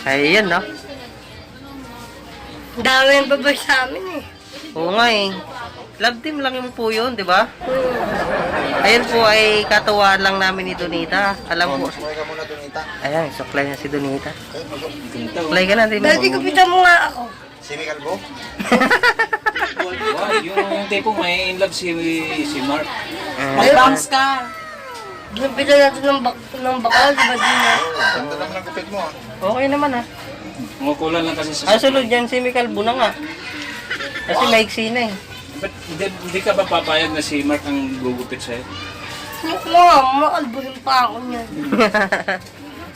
Ayan, no? Dami yung babay sa amin eh. Oo nga eh. Love team lang yung po yun, di ba? Ayan po ay katuwaan lang namin ni Donita. Alam po. Sumakay ka muna, Donita. Ayan, suklay na si Donita. Donita, Suklay ka na, di ba? Dati kapitan mo nga ako. Simi Kalbo? Wow, yung tipong may in love si Mark. Mag-bounce ka! Ginapitan natin ng bakal, di ba din na? Ganda naman ang gupit mo, ah. Okay naman, ha? Kumukulan lang kasi sa... Ah, sunod yan si Michael Buna nga. Kasi maiksi na eh. Ba't hindi ka ba papayag na si Mark ang gugupit sa'yo? Makalbuhin pa ako niyan.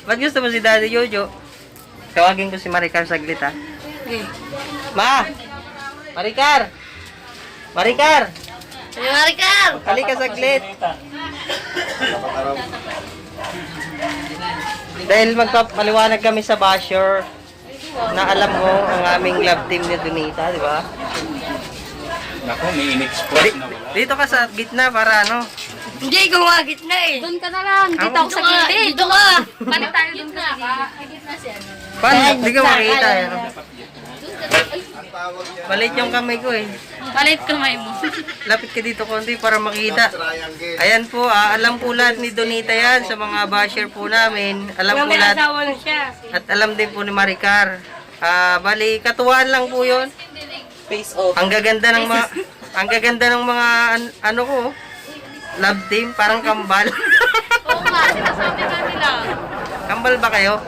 Ba't gusto mo si Daddy Jojo? Tawagin ko si Maricar saglit, ha? Okay. Ma! Maricar! Maricar! Ay, Maricar! Halika saglit. Dahil magpapaliwanag kami sa basher na alam mo ang aming love team ni Donita, di ba? Naku, may in-expose na wala. Dito ka sa gitna para ano? Hindi, ikaw nga gitna eh. Doon ka na lang. Dito ako sa gilid. Dito ka! Palit tayo doon ka. Gitna siya. Paano? Hindi ka makita. Ano? Balit yung kamay ko eh. Palit kamay mo. Lapit ka dito konti para makita. Triangle. Ayan po, alam po lahat ni Donita yan sa mga basher po namin. Alam po May lahat. asawa na siya. At alam din po ni Maricar. Bali, katuwaan lang po yun. Face off. Ang gaganda ng mga ano ko, love team, parang kambal. Oo nga, sinasabi ka nila. Kambal ba kayo?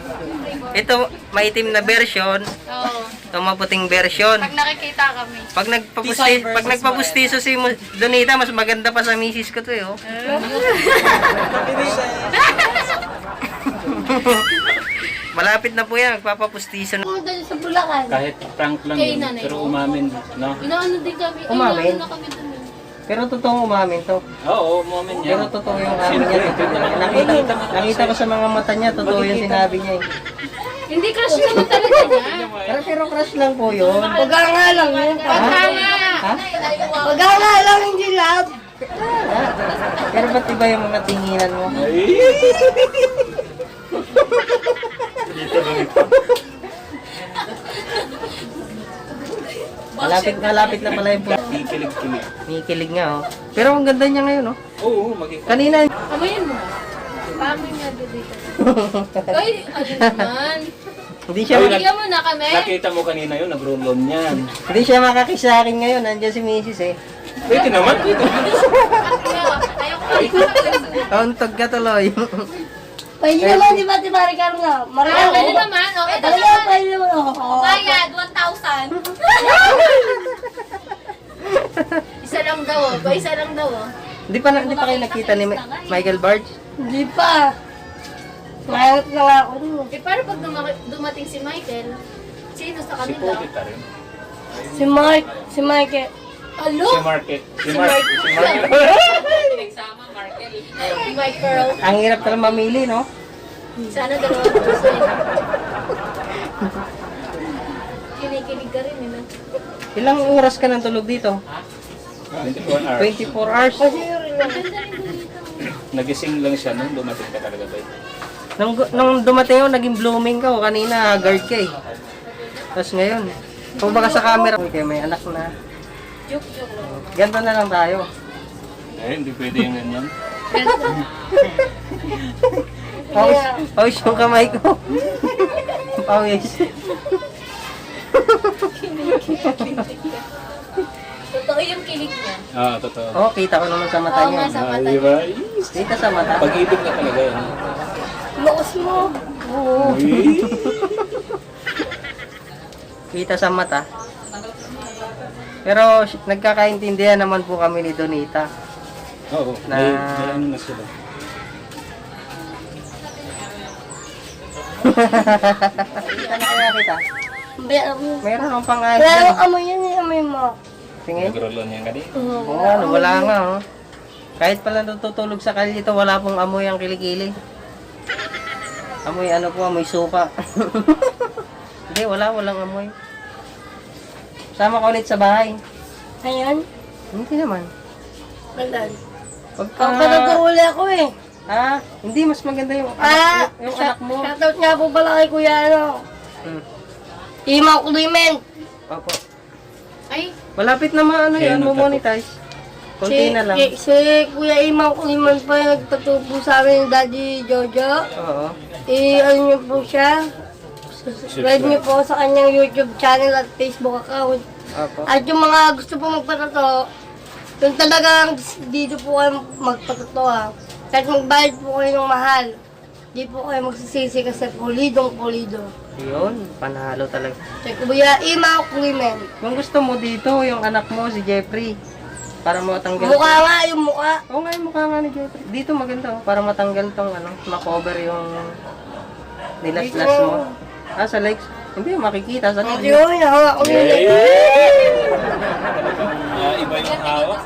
Ito, maitim na version. Oo. Ito, maputing version. Pag nakikita kami. Pag nagpapustiso si Donita, mas maganda pa sa misis ko to eh. Oh. Malapit na po yan, nagpapapustiso na. Pumunta sa Bulacan. Kahit prank lang Kay yun, nanay pero mo. umamin, no? Inaano din kami. Umamin? Inaano na kami dun. Pero totoong umamin to. Oo, umamin niya. Pero totoo yung amin niya. Nakita ko sa mga mata niya, totoo yung sinabi niya eh. Hindi crush naman talaga niya. Pero crush lang po yun. Pagka nga lang yun. Pagka nga. Ha? Pagka nga lang hindi love. Pero ba't iba yung mga tinginan mo? Malapit na pala yung puso. Kikilig-kilig. Nikilig nga oh. Pero ang ganda niya ngayon oh. Oo, magiging. Kanina, Amayin mo. Paano nga dito? Ay, ano naman. hindi siya Bigyan mo na kami. Nakita mo kanina yun, nag-roll-on yan. hindi siya makakis sa akin ngayon. Nandiyan si Mrs. eh. Pwede naman, pwede. Ayoko na. Kauntog ka tuloy. Pwede naman, di ba, si Maricar nga? Maricar, Pwede naman. O, ito Talaga, naman. pwede naman. Oo. Bayad, 1,000. Isa lang daw. Isa lang daw. Hindi pa kayo nakita ni Michael Barge? Hindi pa. Mayroon na nga ako dun. Eh, paano pag dumating si Michael? Sino sa Si kanila? Pogi pa rin. Si Mark, si Michael. Alo? Si Market. Si Mark. Si Michael. Ang hirap talaga mamili, no? Sana dalawang puso eh. Kinikilig ka rin, eh. Ilang oras ka nang tulog dito? 24 hours. 24 hours. Nagising lang siya nung dumating ka talaga ba? Nung dumating ako, naging blooming ka. Kanina, guard ka eh. Tapos ngayon, kung baka sa camera, okay, may anak na. Joke lang. Ganto na lang tayo. Eh, hindi pwede yung ganyan. Pawis yung kamay ko. Pawis. Totoo yung kilig niya. Ah, totoo. Oh, kita ko naman sa mata Oo niya. nga, sa mata di ba? Kita sa mata. Pag-ibig na talaga yan. Lakas mo. Oo. Kita sa mata. Pero nagkakaintindihan naman po kami ni Donita. Oo, Na- may ano na sila. Kita na kaya kita. Meron akong pang-ayos. Pero amoy yan eh, amoy mo. Tingin. Nag-roll-on yan kanina. Oo, ano, wala nga oh. Kahit pala natutulog sa kalye ito, wala pong amoy ang kilikili. Amoy ano po, amoy suka. Hindi, walang amoy. Sama ka ulit sa bahay. Ayan. Hindi naman. Kailan? Pagka... Pagkataguli ako eh. Hindi, mas maganda yung yung anak mo. Shoutout nga po pala kay Kuya Hmm. Imaw Clement. Opo. Ay, Malapit na maano Kaya yan, nung mo-monetize. Konti na lang. Si Kuya Imaw Clement pa yung nagpatubo sa amin ni Daddy Jojo. Oo. Ano niyo po siya? Subscribe niyo po sa kanyang YouTube channel at Facebook account. Opo. At yung mga gusto po magpatato, yung talagang dito po kayo magpatato ha. Kahit magbayad po kayo ng mahal, di po kayo magsisisi kasi pulidong-pulido. Yun, panalo talaga. Kay Kuya Imaw Clement. Kung gusto mo dito, yung anak mo, si Jeffrey, para matanggal. Mukha nga yung mukha. Oo nga, yung mukha nga ni Jeffrey. Dito maganda, para matanggal tong makover yung nilas-las mo. Sa likes. Hindi, makikita sa Hindi likes. yun, hawak ko yun. Iba yung hawak.